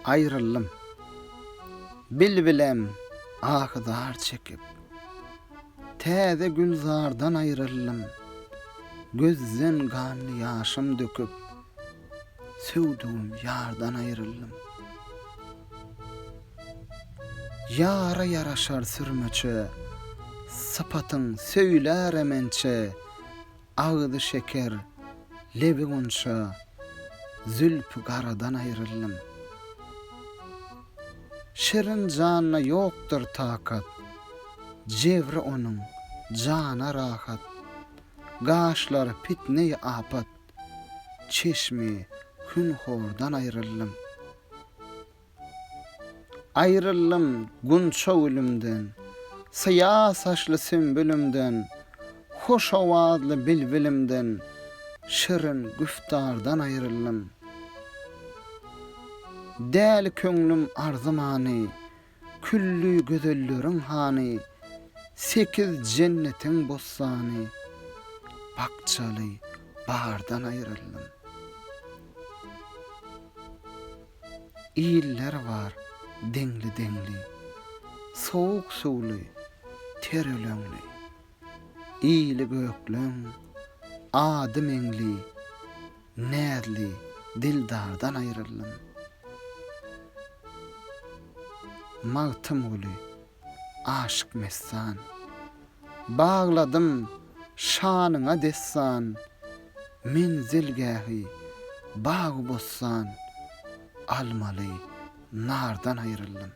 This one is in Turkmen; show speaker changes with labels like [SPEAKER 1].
[SPEAKER 1] Aýryldym. Bilbilem ahy-zar çekip, Täze gülzardan aýryldym. Gözden ganly ýaşym döküp, Söwdügim ýardan aýryldym. Ýara ýaraşar sürmeçe, Sypatyň söýlärem ençe, Agzy şeker, lebi gunça, Zülpi garadan aýryldym. Şirin janda ýokdur takat, Jebri onuň jana rahat, Gaşlary pitneýi apat, Çeşmi hün-hordan aýryldym. Aýryldym gunça gülümden, Syýa saçly sümbülimden, Hoş owazly bilbilimden, Şirin güftardan aýryldym. Däli köňlüm arzymany, Külli gözelleriň hany, Sekiz jennetiň bossany, Bakjaly bardan aýryldym. Iller bar deňli-deňli, Sowuk suwly, ter öleňli. Ili gökleň, ady meňli, Näzli dildardan aýryldym. Magtymguly, aşyk messan. Bagladym şanyňa dessan, Menzilgähi bagy-bossan, Almaly nardan aýryldym.